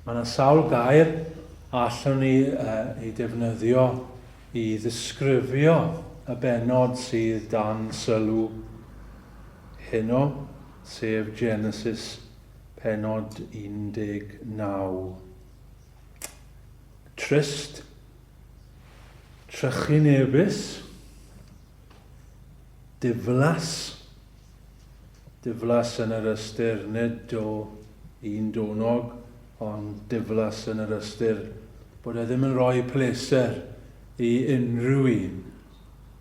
Mae yna sawl gair a allwn ni ei defnyddio i ddisgrifio y bennod sydd dan sylw heno, sef Genesis pennod 19. Trist, trychinebus, diflas, Diflas yn yr ystyr nid o un donog, ond diflas yn yr ystyr bod e ddim yn rhoi pleser i unrhyw un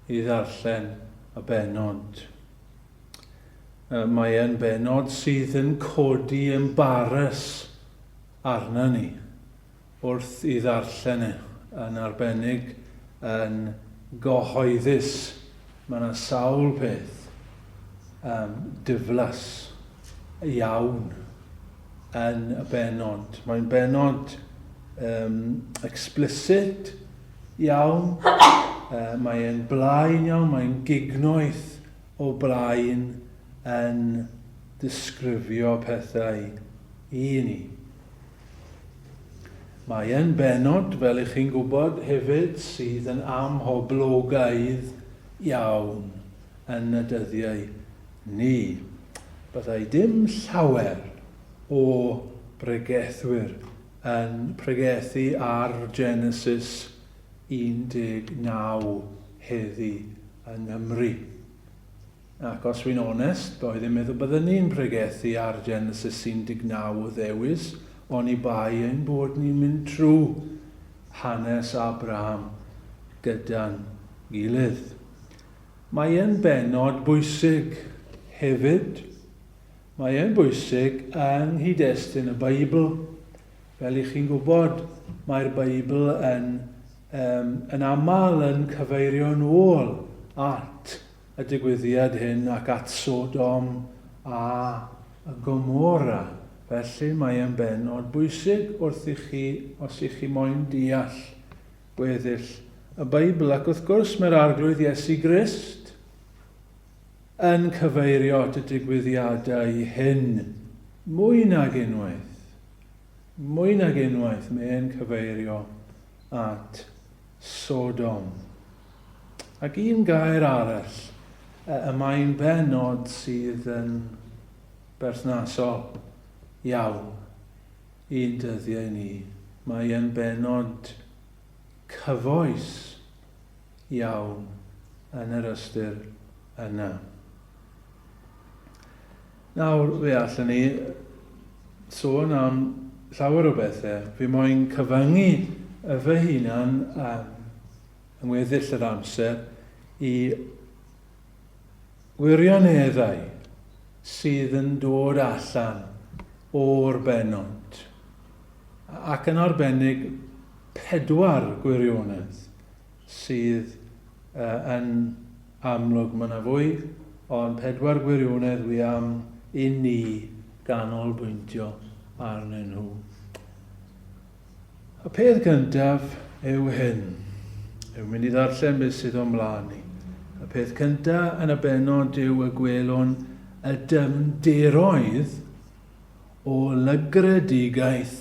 i ddarllen y bennod. Mae e'n bennod sydd yn codi embaras arna ni wrth i ddarllen e, yn arbennig yn gyhoeddus. Mae yna sawl peth um, diflas iawn yn y bennod. Mae'n bennod um, explicit iawn, uh, mae'n blaen iawn, mae'n gignoeth o blaen yn disgrifio pethau i ni. Mae e'n bennod, fel ych chi'n gwybod, hefyd, sydd yn amhoblogaidd iawn yn y dyddiau ni. Byddai dim llawer o bregethwyr yn pregethu ar Genesis 19 heddi yng Nghymru. Ac os wy'n onest, doedd ddim meddwl bydden ni'n pregethu ar Genesis 19 o ddewis, oni bai ein bod ni'n mynd trwy hanes Abraham gyda'n gilydd. Mae e'n bennod bwysig hefyd. Mae e'n bwysig yng nghyd-destun y Beibl. Fel i chi'n gwybod, mae'r Beibl yn, um, yn aml yn cyfeirio'n ôl at y digwyddiad hyn ac at Sodom a Gomorra. Felly mae e'n bennod bwysig wrth i chi, os i chi moyn deall gweddill y Beibl. Ac wrth gwrs mae'r Arglwydd Iesu Grist yn cyfeirio at y digwyddiadau hyn mwy nag unwaith. Mwy nag unwaith mae e'n cyfeirio at Sodom. Ac un gair arall y mae'n bennod sydd yn berthnasol iawn i'n dyddiau ni. Mae e'n bennod cyfoes iawn yn yr ystyr yna. Nawr, fe allwn ni sôn am llawer o bethau. Fi moyn cyfyngu fy hunan um, yng ngweddill yr amser i wirioneddau sydd yn dod allan o'r bennod, ac yn arbennig pedwar gwirionedd sydd uh, yn amlwg. Mae yna fwy, ond pedwar gwirionedd wi am i ni ganolbwyntio arnyn nhw. Y peth cyntaf yw hyn. Yw mynd i ddarllen beth sydd o'n mlaen ni. Y peth cyntaf yn y bennod yw y gwelwn y dyfnderoedd o lygredigaeth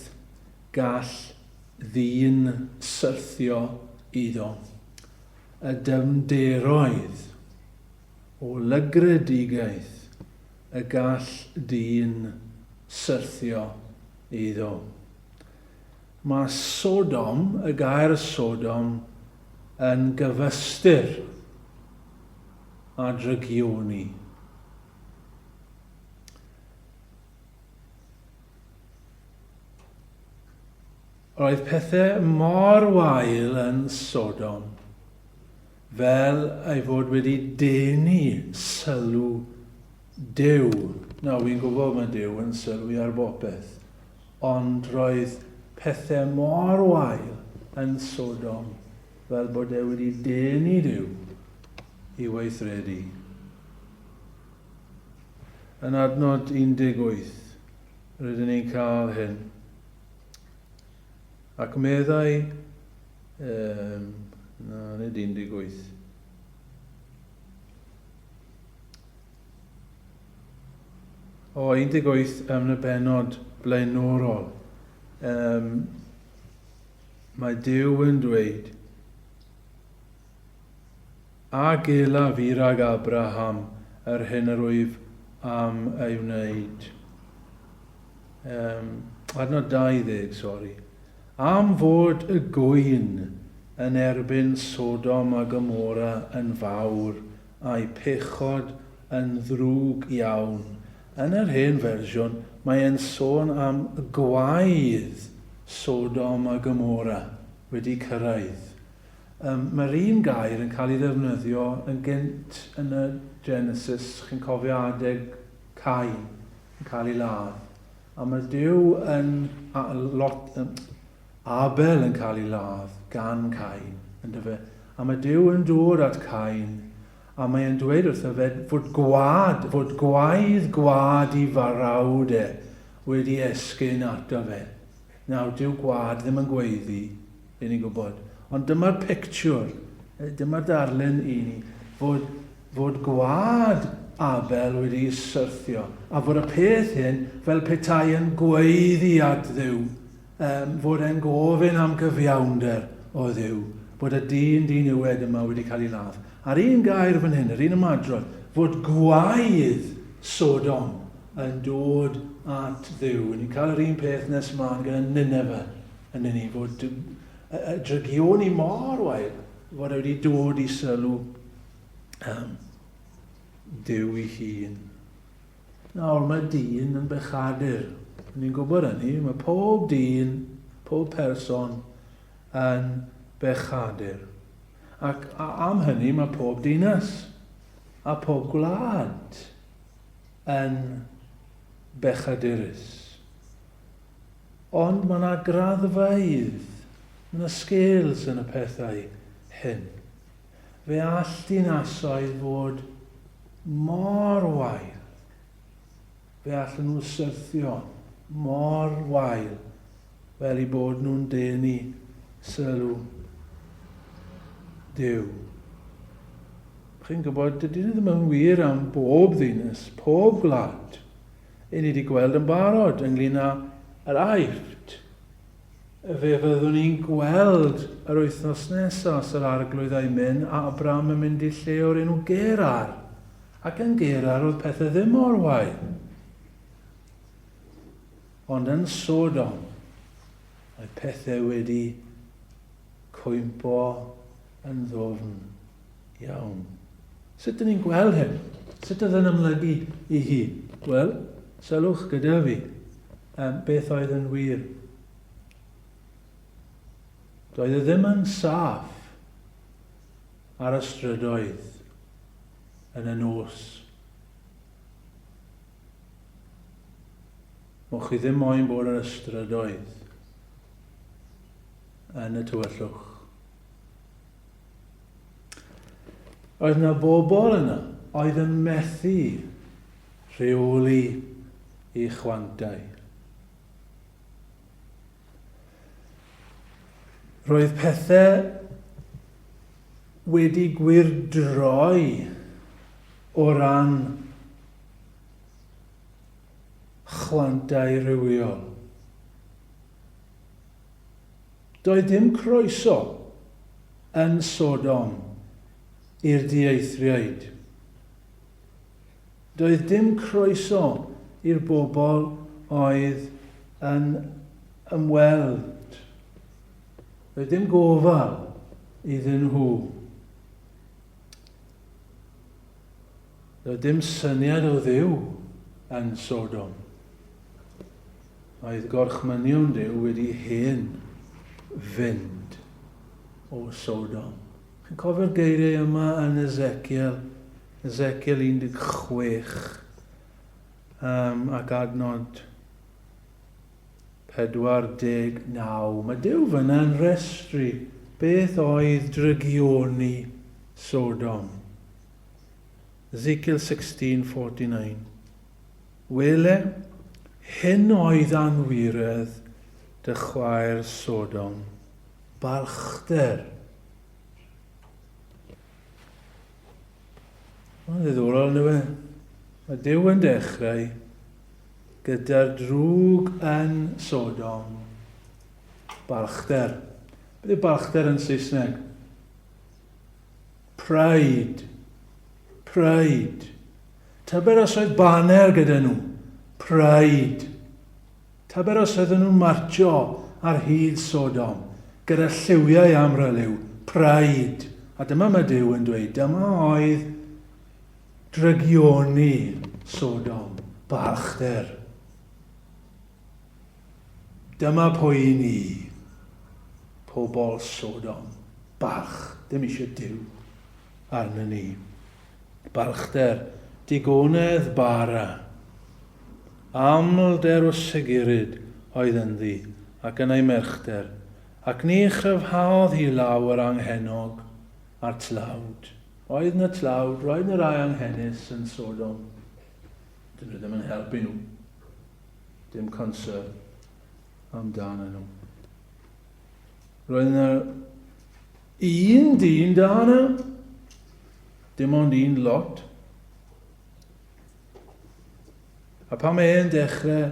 gall ddyn syrthio iddo. Y dyfnderoedd o lygredigaeth y gall dyn syrthio iddo. Mae Sodom, y gair Sodom, yn gyfystyr â drygioni. Roedd pethau mor wael yn Sodom fel ei fod wedi denu sylw Duw. Nawr, fi'n gwybod mae Duw yn sylwi ar bopeth, ond roedd pethau mor wael yn Sodom fel bod e wedi denu Duw i weithredu. Yn adnod 18, rydyn ni'n cael hyn. Ac meddai, um, na, nid 18. O 18 yn y bennod blaenorol. Um, mae Duw yn dweud, A gela fi rag Abraham yr hyn yr wyf am ei wneud. Um, adnod 20, sori. Am fod y gŵyn yn erbyn Sodom a Gomorra yn fawr, a'u pechod yn ddrwg iawn. Yn yr hen fersiwn, mae e'n sôn am gwaedd Sodom a Gomorra wedi cyrraedd. Yym, mae'r un gair yn cael ei ddefnyddio yn gynt yn y Genesis, chi'n cofio adeg Cain yn cael ei ladd. A mae Duw yn, a, lot, um, Abel yn cael ei ladd gan Cain, yndyfe? A mae Duw yn dod at Cain, a mae e'n dweud wrtho fe fod gwad, fod gwaedd gwad i farawd e wedi esgyn ato fe. Nawr, dyw gwad ddim yn gweiddi, i ni'n gwybod. Ond dyma'r pictiwr, dyma'r darlun i ni, fod, fod gwad Abel wedi syrthio, a fod y peth hyn fel petai yn gweiddi at Dduw, um, fod e'n gofyn am gyfiawnder o Dduw, bod y dyn diniwed yma wedi cael ei ladd. A'r un gair fan hyn, yr un ymadrodd, fod gwaedd Sodom yn dod at Dduw. Ni'n cael yr un peth nes mlaen gyda Nineveh yn ni, fod y drygioni mor wael fod e wedi dod i sylw um, Duw ei hun. Nawr mae dyn yn bechadur. Ni'n gwybod hynny, mae pob dyn, pob person yn bechadur. Ac am hynny mae pob dinas a pob gwlad yn bechadurus. Ond mae yna graddfeydd, mae yna scales yn y pethau hyn. Fe all dinasoedd fod mor wael. Fe allan nhw syrthio mor wael fel eu bod nhw'n denu sylw Duw. Chi'n gwybod, dydy nhw ddim yn wir am bob ddinas, pob gwlad. I ni wedi gweld yn barod ynglyn â yr Aifft. Fe fyddwn ni'n gweld yr wythnos nesaf os yr arglwydd a'i myn, a Abraham yn mynd i lle o'r enw Gerar. Ac yn Gerar oedd pethau ddim mor wael. Ond yn Sodom, mae pethau wedi cwympo yn ddwfn iawn. Sut dyn ni'n gweld hyn? Sut oedd yn ymlygu i hun? Wel, sylwch gyda fi um, beth oedd yn wir. Doedd e ddim yn saff ar y strydoedd yn y nos. Moch chi ddim moyn bod ar y strydoedd yn y tywyllwch. Oedd yna bobl yna oedd yn methu rheoli eu chwantau. Roedd pethau wedi gwyrdroi o ran chwantau rhywiol. Doedd dim croeso yn Sodom i'r dieithriaid. Doedd dim croeso i'r bobl oedd yn ymweld. Doedd dim gofal iddyn nhw. Doedd dim syniad o Dduw yn Sodom. Oedd gorchmynion Duw wedi hen fynd o Sodom. Chi'n cofio'r geiriau yma yn Ezekiel, Ezekiel 16 um, ac adnod 49. Mae Duw fyna yn rhestru beth oedd drygioni Sodom. Ezekiel 16:49. Wele, hyn oedd anwiredd dy chwaer Sodom, balchder. Mae'n ddiddorol, ynddo fe? Mae Duw yn dechrau gyda'r drwg yn Sodom. Balchder. Beth yw balchder yn Saesneg? Pride. Pride. Tybed os oedd baner gyda nhw? Pride. Tybed os oedden nhw'n martio ar hyd Sodom gyda lliwiau amryliw? Pride. A dyma mae Duw yn dweud, dyma oedd drygioni Sodom, balchder. Dyma pwy i ni, pobl Sodom, balch, dim eisiau Duw arno ni. Balchder, digonedd bara. Amlder o seguryd oedd ynddi ac yn ei merchder, ac ni chryfhaodd hi law yr anghennog a'r tlawd. Roedd 'na tlawd, roedd 'na rai anghenus yn Sodom. Dyn nhw ddim yn helpu nhw. Dim concern amdanyn nhw. Roedd yna un dyn da yna. Dim ond un lot. A pan mae e'n dechrau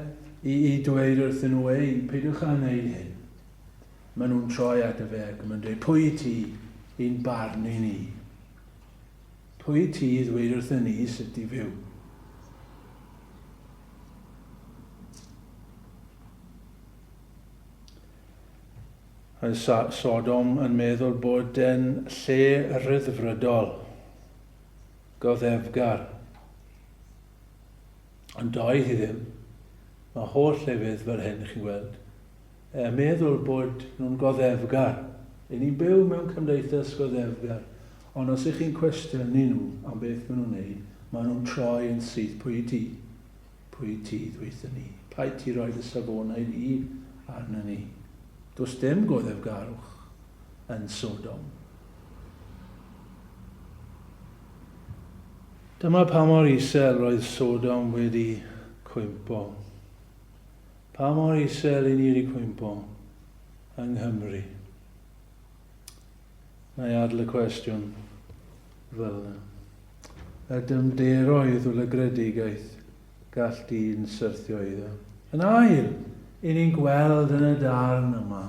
i, i dweud wrthyn nhw, ei, peidiwch â wneud hyn, maen nhw'n troi ato fe ac maen dweud, pwy ti i'n barnu ni? Pwy ti i ddweud wrthyn ni sut i fyw? Oedd Sodom yn meddwl bod e'n lle rhyddfrydol, goddefgar. Ond doedd hi ddim. Mae holl lefydd fel hyn, chi'n gweld. E, meddwl bod nhw'n goddefgar. I ni'n byw mewn cymdeithas goddefgar. Ond os ych chi'n cwestiynu nhw am beth maen nhw'n neud, maen nhw'n troi yn syth pwy ti. Pwy ti, ddweutho ni? Paid ti roi dy safonau di arno ni. Does dim goddefgarwch yn Sodom. Dyma pa mor isel roedd Sodom wedi cwympo. Pa mor isel i ni wedi cwympo yng Nghymru. Na i adl y cwestiwn fel yna. Y dyfnderoedd o lygredigaeth gall dyn syrthio iddo. Yn ail, i ni'n gweld yn y darn yma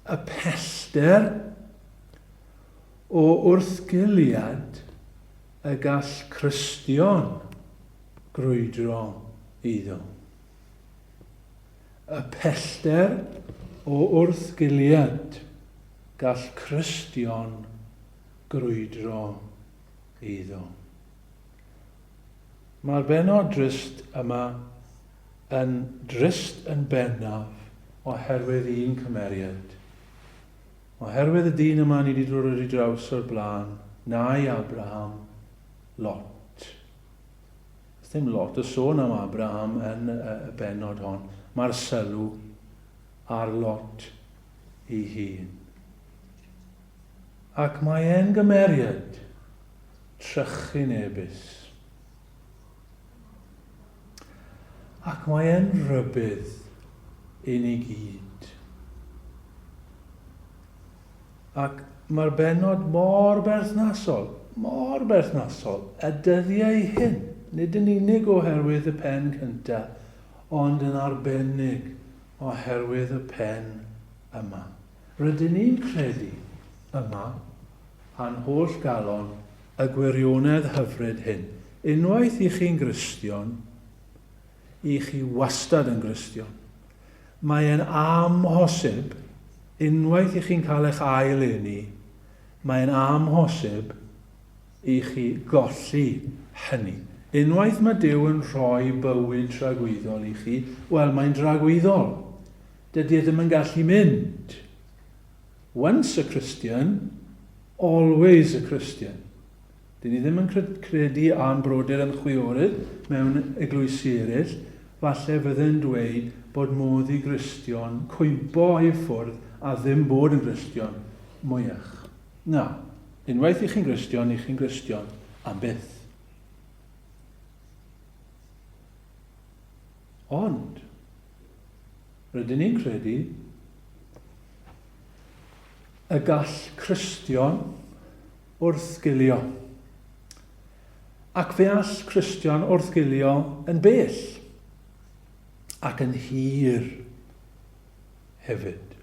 y pellter o wrthgiliad y gall Cristion grwydro iddo. Y pellter o wrthgiliad gall Cristion grwydro iddo. Mae'r bennod drist yma yn drist yn bennaf oherwydd un cymeriad. Oherwydd y dyn yma ni wedi dod ar ei draws o'r blaen, nai Abraham, Lot. Does dim lot o sôn am Abraham yn y bennod hon. Mae'r sylw ar Lot ei hun. Ac mae e'n gymeriad trychinebus. Ac mae e'n rhybudd i ni gyd. Ac mae'r bennod mor berthnasol, mor berthnasol, y dyddiau hyn, nid yn unig oherwydd y pen cyntaf, ond yn arbennig oherwydd y pen yma. Rydyn ni'n credu yma, â'n holl galon, y gwirionedd hyfryd hyn. Unwaith i chi'n Gristion, i chi wastad yn Gristion. Mae e'n amhosib, unwaith i chi'n cael eich ail eni, mae'n amhosib i chi golli hynny. Unwaith mae Duw yn rhoi bywyd tragwyddol i chi, wel, mae'n dragwyddol. Dydy e ddim yn gallu mynd. Once a Christian, always a Christian. Dyn ni ddim yn credu a'n brodyr a'n chwiorydd mewn eglwysi eraill, falle fydde'n dweud bod modd i Gristion cwympo i ffwrdd a ddim bod yn Gristion mwyach. Na, unwaith i chi'n Gristion, i chi'n Gristion am byth. Ond, Rydyn ni'n credu y gall Cristion wrthgilio. Ac fe all Cristion wrthgilio yn bell ac yn hir. hefyd.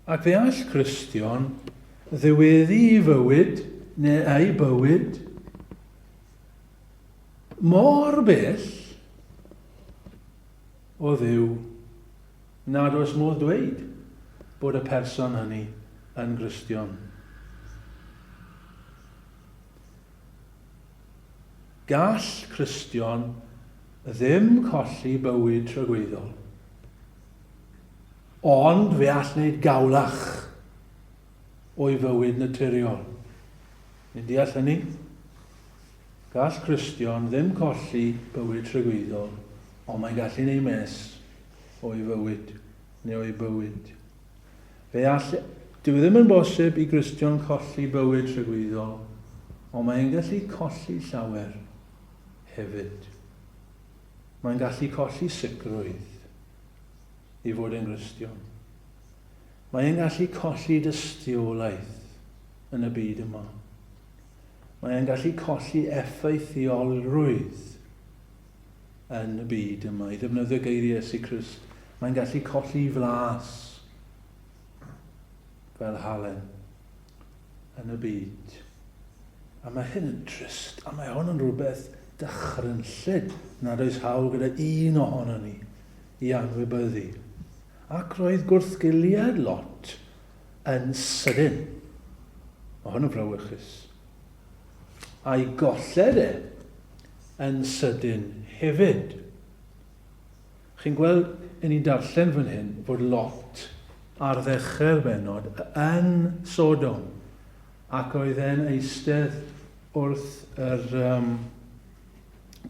Ac fe all Cristion ddiweddu i fywyd neu ei bywyd mor bell o Dduw nad oes modd dweud bod y person hynny yn Gristion. Gall Cristion ddim colli bywyd tragwyddol. Ond fe all wneud gawlach o'i fywyd naturiol. Ni'n deall hynny? Gall Cristion ddim colli bywyd tragwyddol, ond mae'n gallu gwneud mes o'i fywyd neu o'i bywyd. Fe all... Dyw e ddim yn bosib i Gristion colli bywyd tragwyddol, ond mae'n gallu colli llawer hefyd. Mae'n gallu colli sicrwydd i fod yn Gristion. Mae'n gallu colli dystiolaeth yn y byd yma. Mae'n gallu colli effeithiolrwydd yn y byd yma. I ddefnyddio geiriau Iesu Crist, mae'n gallu colli flas fel halen yn y byd. A mae hyn yn trist, a mae hwn yn rhywbeth dychrynllyd nad oes hawl gyda un ohono ni i anwybyddu. Ac roedd gwrthgiliad Lot yn sydyn. Mae hwn yn frawychus. A'i golled e yn sydyn hefyd. Chi'n gweld, i ni'n darllen fan hyn fod Lot ar ddechrau'r bennod yn Sodom ac oedd e'n eistedd wrth yr um,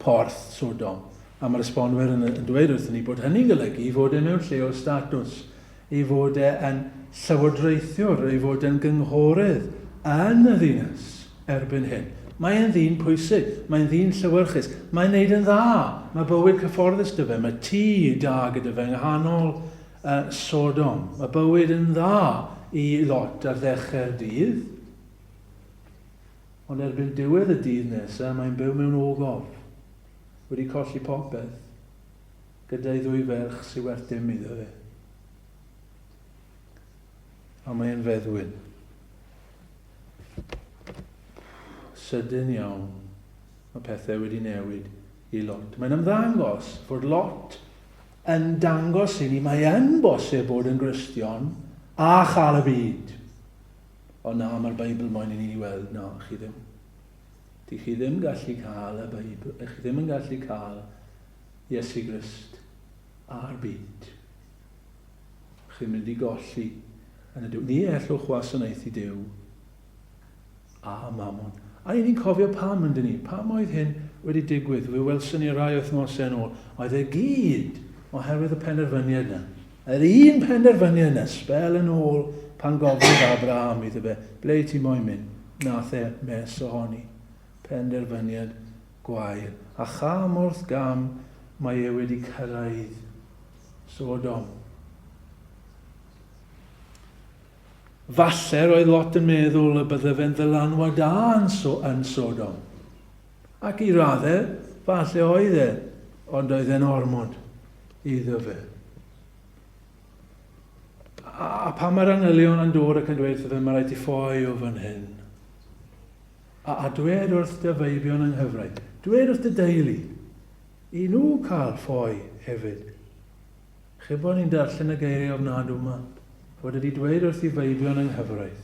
porth Sodom. A mae'r esbonwyr yn, yn dweud wrthyn ni bod hynny'n golygu ei fod e mewn lle o statws, ei fod e yn llywodraethiwr, ei fod e'n gynghorydd yn y ddinas erbyn hyn. Mae e'n ddyn pwysig, mae'n ddyn llewyrchus, mae'n neud yn dda, mae bywyd cyfforddus 'da fe, mae tŷ da gyda fe yng nghanol uh, Sodom. Mae bywyd yn dda i Lot ar ddechrau'r dydd. Ond erbyn diwedd y dydd nesaf, mae'n byw mewn ogof, wedi colli popeth, gyda'i ddwy ferch sy'n werth dim iddo fe. A mae'n feddwyn. Sydyn iawn, mae pethau wedi newid i Lot. Mae'n ymddangos fod Lot yn dangos i ni mae yn bosib bod yn Gristion a chael y byd. Ond na, mae'r Beibl moyn i ni weld, na, chi ddim. Dych chi ddim gallu cael y Beibl, chi ddim yn gallu cael Iesu Grist a'r byd. Chi'n mynd i golli yn y Duw. Ni ellwch wasanaethu Duw a Mammon. A i ni'n cofio pam, yndyn ni? Pam oedd hyn wedi digwydd? Fe welson ni rai wythnosau yn ôl. Oedd e gyd oherwydd y penderfyniad yna. Yr un penderfyniad yna, sbel yn ôl pan gofiodd Abraham iddo fe, ble ti moyn mynd? Nath e mes ohoni. Penderfyniad gwael. A cham wrth gam mae e wedi cyrraedd Sodom. Falle roedd Lot yn meddwl y bydde fe'n ddylanwad da yn, so, yn Sodom. Ac i raddau, falle oedd e, ond oedd e'n ormod iddo fe. A, a pan mae'r angylion yn dod ac yn dweud wrtho fe, mae rhaid ti ffoi o fan hyn. A, a dwed wrth dy feibion yng nghyfraith, dwed wrth dy deulu, i nhw cael ffoi hefyd. Chibod ni'n darllen y geiriau ofnadw 'ma, fod wedi dweud wrth i feibion yng nghyfraith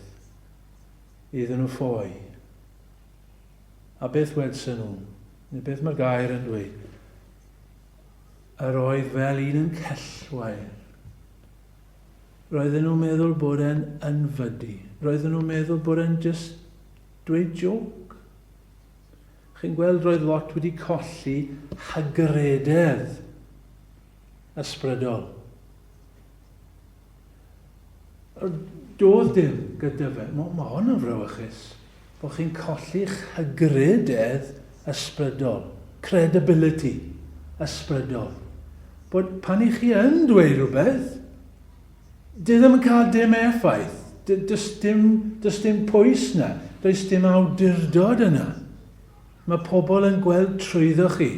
iddyn nhw ffoi. A beth wedsen nhw? Neu beth mae'r gair yn dweud? Yr oedd fel un yn cellwair. Roedden nhw'n meddwl bod e'n ynfydu. Roedden nhw'n meddwl bod e'n just dweud joke. Chi'n gweld roedd Lot wedi colli hygrededd ysbrydol. Doedd dim gyda fe. Mae, ma hwn yn frawychus. Bod chi'n colli'ch hygrededd ysbrydol. Credibility ysbrydol. Bod pan i chi yn dweud rhywbeth, di ddim yn cael dim effaith. Does dim, does dim pwys na. Does dim awdurdod yna. Mae pobl yn gweld trwyddo chi.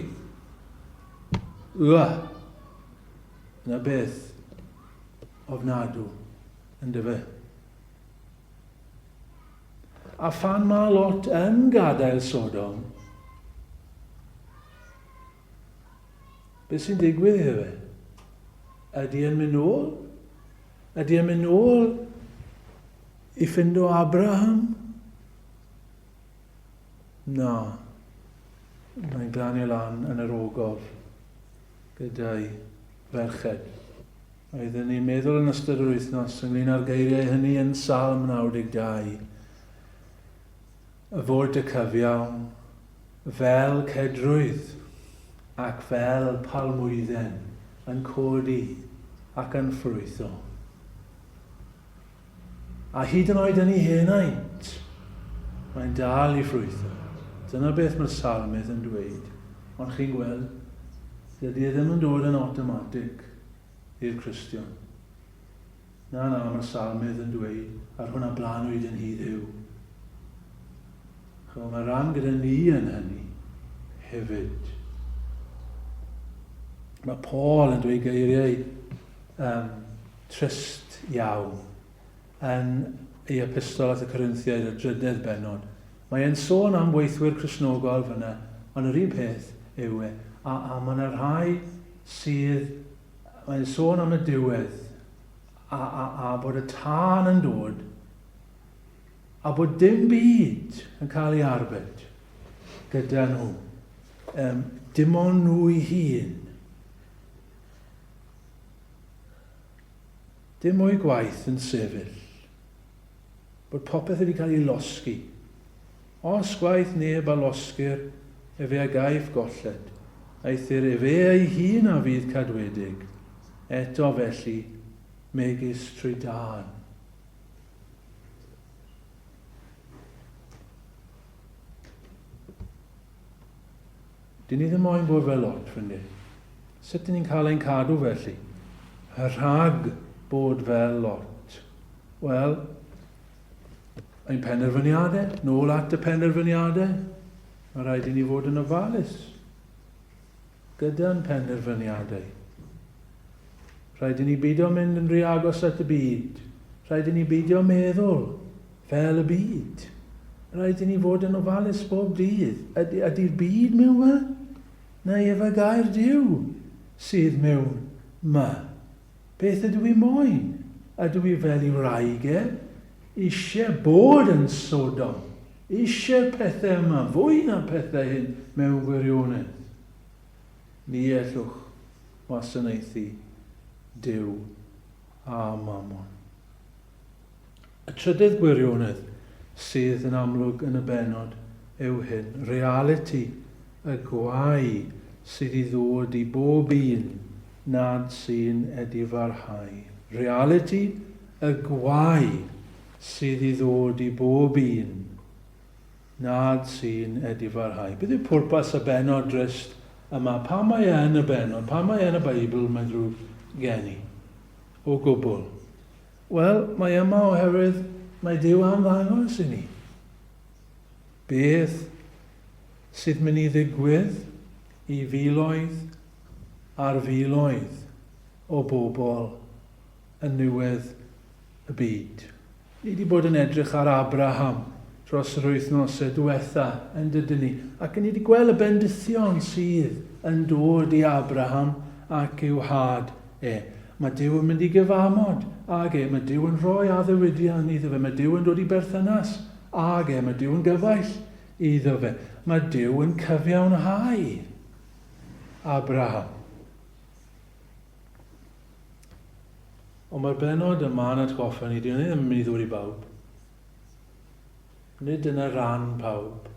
Ua! Na beth ofnadw, yndyfe? A phan mae Lot yn gadael Sodom, beth sy'n digwydd iddo fe? Ydy e'n mynd nôl? Ydy e'n mynd nôl i ffindo Abraham? Na. Mae'n glanio lan yn yr ogof gyda'i ferched. Oedden ni'n meddwl yn ystod yr wythnos ynglyn â'r geiriau hynny yn Salm 92. Y fod y cyfiawn fel cedrwydd ac fel palmwydden yn codi ac yn ffrwytho. A hyd yn oed yn ei henaint, mae'n dal i ffrwytho. Dyna beth mae'r salmydd yn dweud. Ond chi'n gweld, dydy e ddim yn dod yn awtomatig i'r Cristion. Na, na, mae'r salmydd yn dweud, ar hwnna blanwyd yn hi Dduw. Chymod, mae rhan gyda ni yn hynny hefyd. Mae Paul yn dweud geiriau um, trist iawn yn ei epistol at y Corinthiaid y drydedd bennod. Mae e'n sôn am weithwyr Cristnogol fyna, ond yr un peth yw e. A, a mae yna rhai sydd, mae'n sôn am y diwedd, a, a, a bod y tân yn dod, a bod dim byd yn cael ei arbed gyda nhw. Um, dim ond nhw i hun. Dim mwy gwaith yn sefyll. Bod popeth wedi cael ei losgi. Os gwaith neb a losgir, efe a gaiff golled. Eithr efe ei hun a fydd cadwedig, eto felly, megis trwy dân. Dyn ni ddim moyn bod fel Lot, ffrindiau. Sut dyn ni'n cael ein cadw felly? Rhag bod fel Lot. Wel, ein penderfyniadau, nôl at y penderfyniadau, mae rhaid i ni fod yn ofalus gyda'n penderfyniadau. Rhaid i ni beidio mynd yn rhy agos at y byd. Rhaid i ni beidio meddwl fel y byd. Rhaid i ni fod yn ofalus bob dydd. Ydy, ydy'r byd mewn ma? Neu efe gair Duw sydd mewn ma? Beth ydw i moyn? Ydw i fel i wraig e? Eisiau bod yn Sodom? Eisiau'r pethau yma fwy na pethau hyn mewn gwirionedd? Ni ellwch wasanaethu Duw a Mammon. Y trydydd gwirionedd sydd yn amlwg yn y bennod yw hyn, realiti y gwae sydd i ddod i bob un nad sy'n edifarhau. Realiti y gwae sydd i ddod i bob un nad sy'n edifarhau. Beth yw pwrpas y bennod drist yma? Pam mae e yn y bennod? Pam mae e yn y Beibl, mae'n ddrwg gen i? O gwbl. Wel, mae yma oherwydd mae Duw am ddangos i ni beth sydd mynd i ddigwydd i filoedd ar filoedd o bobl yn niwedd y byd. Ni wedi bod yn edrych ar Abraham dros yr wythnosau diwetha, yn dydyn ni? Ac ni wedi gweld y bendithion sydd yn dod i Abraham ac i'w had e. Mae Duw yn mynd i gyfamod ag e. Mae Duw yn rhoi addewidion iddo fe. Mae Duw yn dod i berthynas ag e. Mae Duw yn gyfaill iddo fe. Mae Duw yn cyfiawnhau Abraham. Ond mae'r bennod yma yn atgoffa ni, dyw hynny ddim yn mynd i ddod i bawb. Nid dyna ran pawb.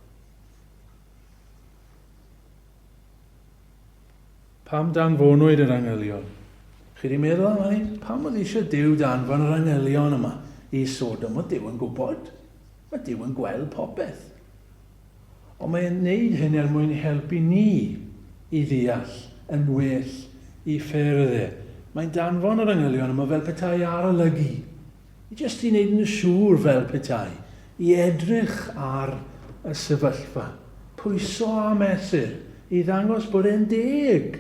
Pam danfonwyd yr angylion? Chi wedi meddwl am hynny? Pam oedd eisiau Duw danfon yr angylion yma i Sodom? Oedd Duw yn gwybod. Mae Duw yn gweld popeth. Ond mae e'n wneud hyn er mwyn helpu ni i ddeall yn well i ffyrdd e. Mae'n danfon yr angylion yma fel petai ar olygu, i jyst i wneud yn siŵr fel petai, i edrych ar y sefyllfa, pwyso a mesur, i ddangos bod e'n deg.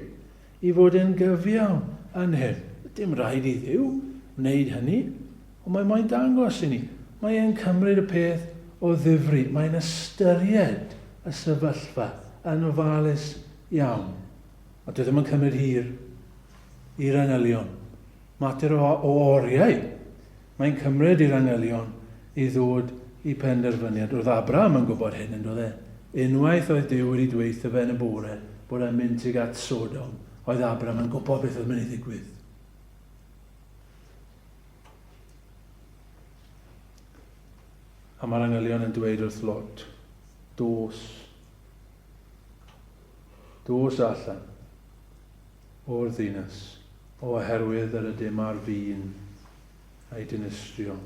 i fod yn gyfiawn yn hyn. Dim rhaid i Dduw wneud hynny, ond mae moyn dangos i ni. Mae e'n cymryd y peth o ddifri, mae'n ystyried y sefyllfa yn ofalus iawn. A dwi ddim yn cymryd hir i'r angylion. Mater o, o oriau mae'n cymryd i'r angylion i ddod i penderfyniad. Roedd Abraham yn gwybod hyn, yn doedd e? Unwaith oedd Duw wedi dweutho fe yn y bore bod e'n mynd tuag at Sodom, oedd Abraham yn gwybod beth oedd mynd i ddigwydd. A mae'r angylion yn dweud wrth Lot, dos, dos allan o'r ddinas, oherwydd yr ydym ar fin ei dinistrio.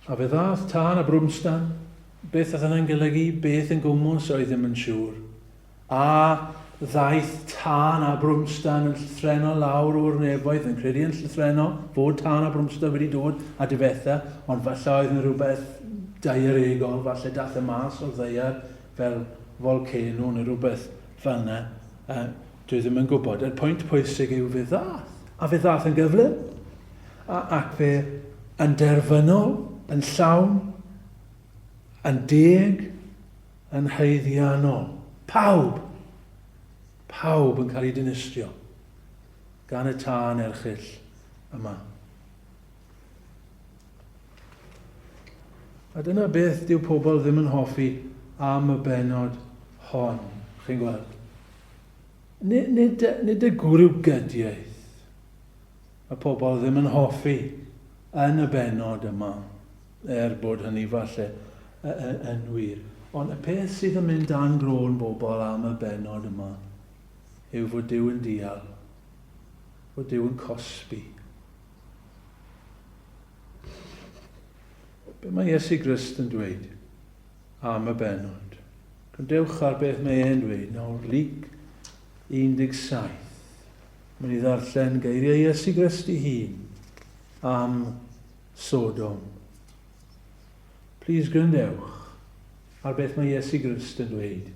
A fe ddaeth tân a brwmstan, beth oedd hynny'n golygu, beth yn gwmws oedd ddim yn siŵr. A ddaeth tân a brwmstan yn llythrennol lawr o'r nefoedd, yn credu yn llythrennol fod tân a brwmstan wedi dod a difetha, ond falle oedd yn rhywbeth daearegol, falle dath e mas o'r ddaear fel volcano neu rhywbeth fel yna. Uh, dwi ddim yn gwybod. Y pwynt pwysig yw fe ddath. A fe ddath yn gyflym, a, ac fe yn derfynol, yn llawn, yn deg, yn haeddiannol. Pawb, pawb yn cael ei dinistrio gan y tân erchyll yma. A dyna beth dyw pobl ddim yn hoffi am y bennod hon, chi'n gweld. Nid, nid, nid y gwrywgydiaeth mae pobl ddim yn hoffi yn y bennod yma, er bod hynny falle yn wir. Ond y peth sydd yn mynd dan groen bobl am y bennod yma yw fod Duw yn dial, fod Duw yn cosbi. Be mae Iesu Grist yn dweud am y bennod? Gwrandewch ar beth mae e'n dweud nawr, Luc 17. Mae'n i ddarllen geiriau Iesu Grist ei hun am Sodom. Please gwrandewch ar beth mae Iesu Grist yn dweud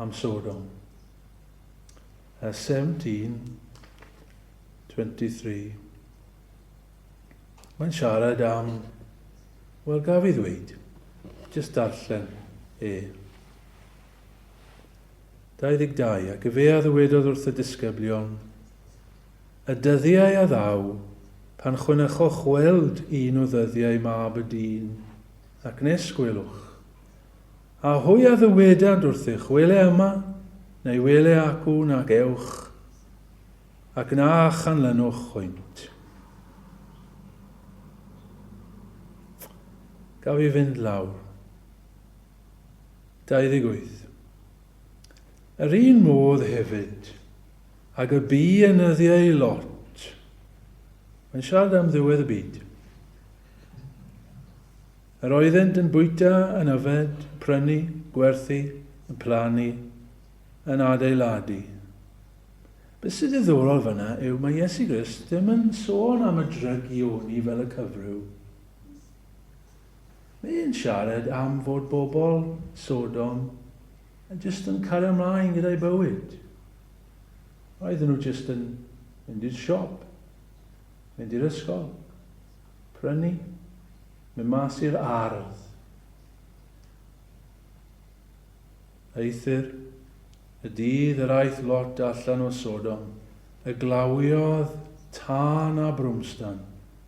am Sodom. 17, 23. Mae'n siarad am, wel gaf i ddweud, jyst darllen e. 22, ac efe a ddywedodd wrth y disgyblion, Y dyddiau a ddaw, pan chwynnychoch weld un o ddyddiau mab y dyn, ac nes gwelwch. A hwy a ddywedant wrthych, Wele yma, neu wele acw, nac ewch, Ac na chanlynwch hwynt. Gaf i fynd lawr. 28. Yr un modd hefyd, ag y bu yn nyddiau Lot. Mae'n siarad am ddiwedd y byd. Yr oeddent yn bwyta, yn yfed, prynu, gwerthu, yn plannu, yn adeiladu. Beth sy'n ddiddorol fyna yw mae Iesu Grist ddim yn sôn am y drygioni fel y cyfryw. Mae e'n siarad am fod bobl Sodom yn jyst yn cario ymlaen gyda'i bywyd. Roedden nhw jyst yn mynd i'r siop, mynd i'r ysgol, prynu, mynd mas i'r ardd. Eithr, y dydd yr aeth Lot allan o Sodom, y glawiodd tân a brwmstan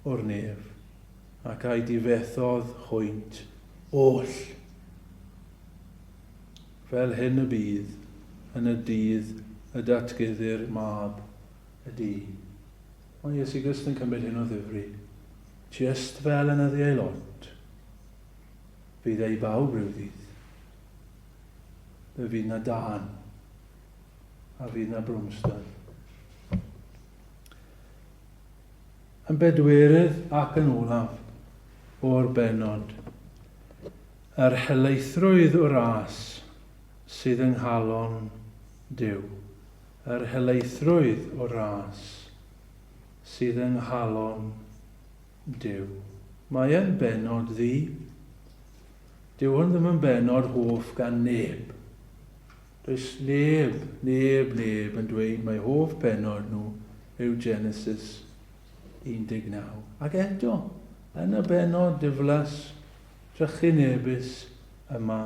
o'r nef, ac a'i difethodd hwynt oll. Fel hyn y bydd yn y dydd y datguddir Mab y Dyn. Mae Iesu Grist yn cymryd hyn o ddifri, jyst fel yn nyddiau Lot. Fydd e i bawb rhyw ddydd. Fe fydd na dân. A fydd na brwmstan. Yn bedwerydd ac yn olaf o'r bennod, yr helaethrwydd o ras sydd yng nghalon Duw. Yr helaethrwydd o ras sydd yng nghalon Duw. Mae e'n bennod ddu. Dyw hwn ddim yn bennod hoff gan neb. Does neb, neb, neb yn dweud mai hoff bennod nhw yw Genesis 19. Ac eto, yn y bennod diflas, trychinebus yma,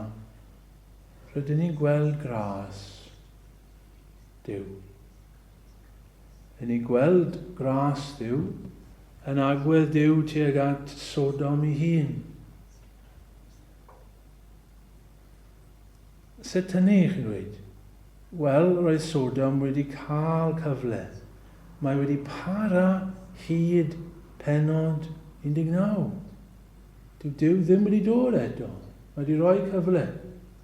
rydyn ni'n gweld gras Duw. Rydyn ni'n gweld gras Duw yn agwedd Duw tuag at Sodom ei hun. Sut hynny, chi'n dweud? Wel, roedd Sodom wedi cael cyfle. Mae wedi para hyd pennod 19. Dyw Duw ddim wedi dod eto. Mae wedi rhoi cyfle.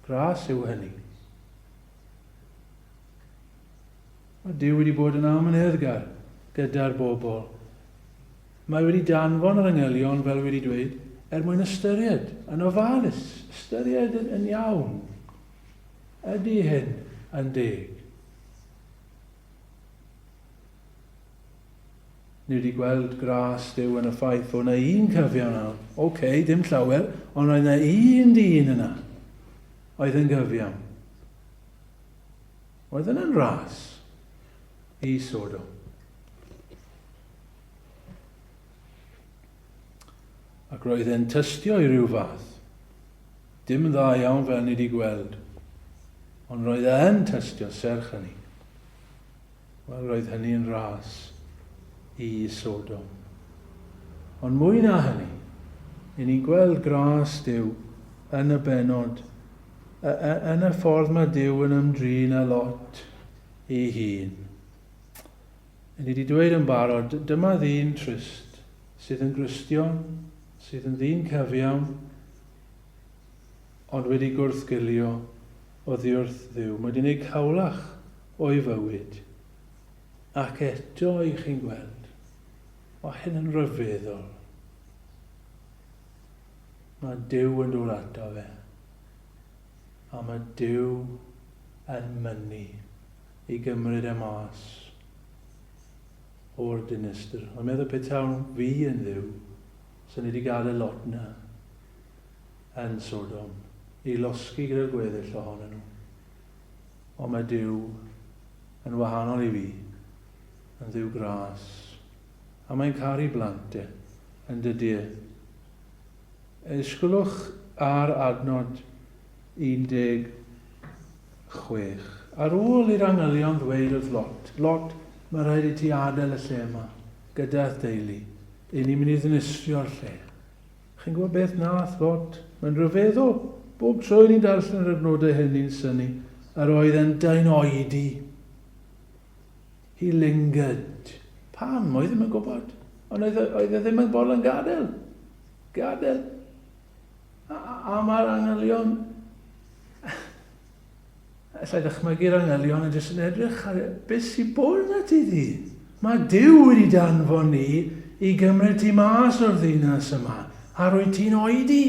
Gras yw hynny. Mae Duw wedi bod yn amyneddgar gyda'r bobl. Mae wedi danfon yr angylion, fel wedi dweud, er mwyn ystyried yn ofalus, ystyried yn, yn iawn. Ydy hyn yn deg? Ni wedi gweld gras Duw yn y ffaith fod yna un cyfiawn yna. Oce, okay, dim llawer, ond roedd yna un dyn yna oedd yn gyfiawn. Oedd yna'n ras i Sodom. Ac roedd e'n tystio i ryw fath. Dim yn dda iawn fel ni wedi gweld. Ond roedd e'n tystio serch hynny. Wel, roedd hynny'n ras i Sodom. Ond mwy na hynny, i ni'n gweld gras Duw yn y bennod, yn y ffordd mae Duw yn ymdrin â Lot ei hun. Ni wedi dweud yn barod, dyma ddyn trist, sydd yn Gristion, sydd yn ddyn cyfiawn, ond wedi gwrthgilio oddiwrth Dduw. Mae wedi gwneud cawlach o'i fywyd. Ac eto i chi'n gweld, mae hyn yn rhyfeddol. Mae Duw yn dod ato fe. A mae Duw yn mynnu i gymryd e mas o'r dinistr. Mae'n meddwl petawn fi yn Dduw, sy'n ni wedi gadael Lot na yn Sodom i losgi gyda'r gweddill ohonyn nhw. Ond mae Duw yn wahanol i fi, yn Dduw gras. A mae'n caru blant e, yn dydy e. Ysgwylwch ar adnod 16. Ar ôl i'r angylion ddweud wrth Lot, Lot, mae rhaid i ti adael y lle yma, gyda'th deulu. I ni'n mynd i ddinistrio'r lle. Chi'n gwybod beth nath Lot? Mae'n rhyfeddol. Bob tro i ni'n darllen yr adnodau hyn ni'n synnu. Yr oedd e'n daenoedi. He lingered. Pam? Oedd ddim yn gwybod. Ond oedd, e, oedd e ddim yn bodlon gadael. Gadael. A, a, a mae'r angylion... Alla i ddychmygu'r angylion yn jyst yn edrych ar e, beth sy'n bod yna ti ddi? Mae Duw wedi danfon ni i gymryd ti mas o'r ddinas yma, a rwy ti'n oedi.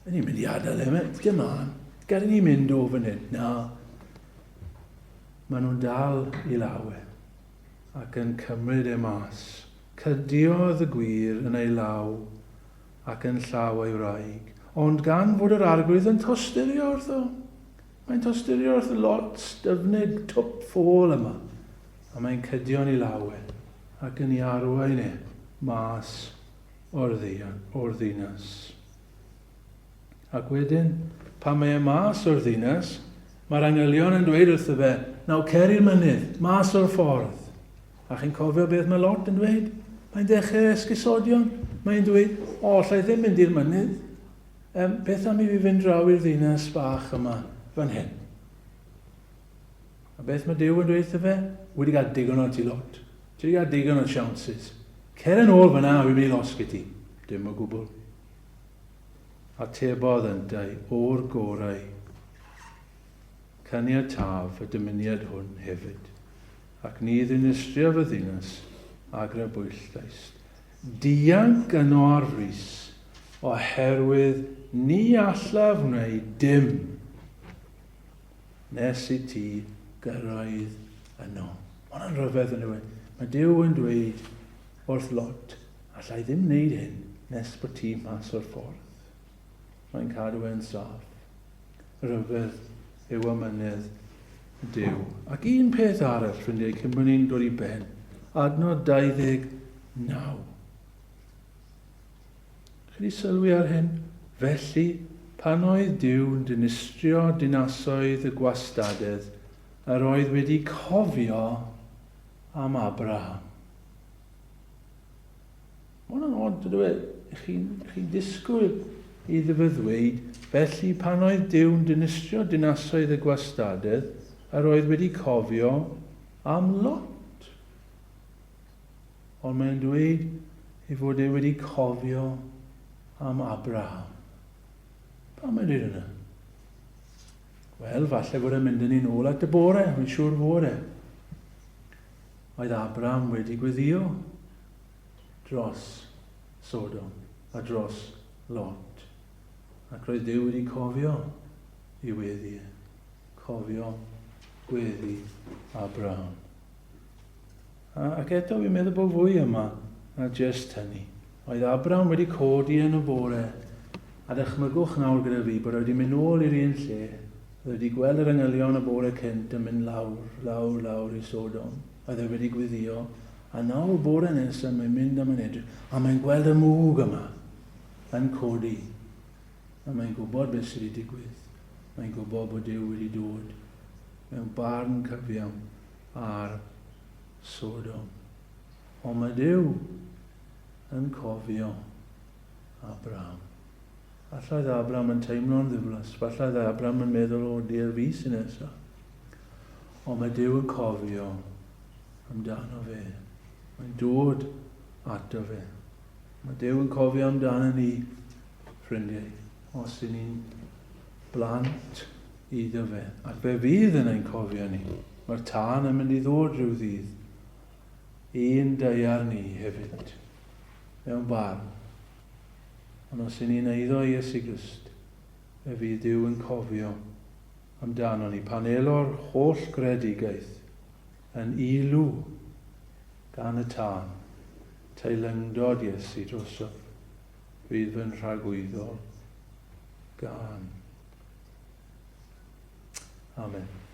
Yn ni'n mynd i adael e, dim on, gad i ni mynd o fan hyn. Na. Maen nhw'n dal i law e, ac yn cymryd e mas. Cydiodd y gwir yn ei law ac yn llaw ei wraig, ond gan fod yr Arglwydd yn tosturio wrtho, mae'n tosturio wrth Lot styfnig twp ffôl yma, a mae'n cydio'n ei law e, ac yn ei arwain e mas o'r, o'r ddinas. Ac wedyn, pan mae e mas o'r ddinas, mae'r angylion yn dweud wrtho fe, naw cer i'r mynydd, mas o'r ffordd. A chi'n cofio beth mae Lot yn dweud? Mae'n dechrau esgusodion. Mae'n dweud, o, allai ddim mynd i'r mynydd. Um, beth am i fi fynd draw i'r ddinas bach yma fan hyn? A beth mae Duw yn dweud wrtho fe? Wedi cael digon o ti, Lot. Ti wedi cael digon o chances. Cer yn ôl fyna a fi'n mynd i losgi ti. Dim o gwbl. Atebodd yntau, O'r gorau, caniataf y dymuniad hwn hefyd, ac ni ddinistriaf y ddinas a grybwyllaist. Dianc yno ar frys, oherwydd ni allaf wneud dim nes i ti gyrraedd yno. Mae hwnna'n rhyfedd yn yw e? Mae Duw yn dweud wrth Lot, Alla i ddim wneud hyn nes bod ti mas o'r ffordd. Mae'n cadw e'n saff. Rhyfedd. yw amynedd Duw. Ac un peth arall, ffrindiau, cyn bod ni'n dod i ben. Adnod 29. Chi wedi sylwi ar hyn? Felly, pan oedd Duw'n dinistrio dinasoedd y gwastadedd, yr oedd wedi cofio am Abraham. Mae hwnna'n od, dydw e? Chi'n chi disgwyl iddo fe ddweud, felly pan oedd Duw'n dinistrio dinasoedd y gwastadedd, yr oedd wedi cofio am Lot. Ond mae'n dweud ei fod e wedi cofio am Abraham. Pam mae'n dweud hynna? Wel, falle bod e'n mynd yn ni'n ôl at y bore, mae'n siŵr fod e. Oedd Abraham wedi gweddio dros Sodom a dros Lot. Ac roedd Duw wedi cofio i weddi e. Cofio gweddi Abraham. Ac eto fi'n meddwl bod fwy yma na jyst hynny. Oedd Abraham wedi codi yn y bore, a dychmygwch nawr gyda fi bod e wedi mynd nôl i'r un lle, oedd e wedi gweld yr angylion y bore cynt yn mynd lawr, lawr, lawr i Sodom, oedd e wedi gweddio, a nawr bore nesaf mae'n mynd a mae'n edrych, a mae'n gweld y mwg yma yn codi, a mae'n gwybod beth sydd wedi digwydd. Mae'n gwybod bod Duw wedi dod mewn barn cyfiawn ar Sodom. Ond mae Duw yn cofio Abraham. Falle oedd Abraham yn teimlo'n ddiflas, falle oedd Abraham yn meddwl, o, dear fi sy'n nesaf. Ond mae Duw yn cofio amdano fe. Mae'n dod ato fe. Mae Duw yn cofio amdano ni, ffrindiau, os y'n ni'n blant iddo fe. Ac fe fydd yn ein cofio ni. Mae'r tân yn mynd i ddod rhyw ddydd. Un daear ni hefyd, mewn barn. Ond os y'n ni'n eiddo i Iesu Grist, fe fydd Duw yn cofio amdano ni. Pan elo'r holl greadigaeth yn ilw gan y tân, teilyngdod Iesu drosof fydd fy nhragwyddol gân. Amen.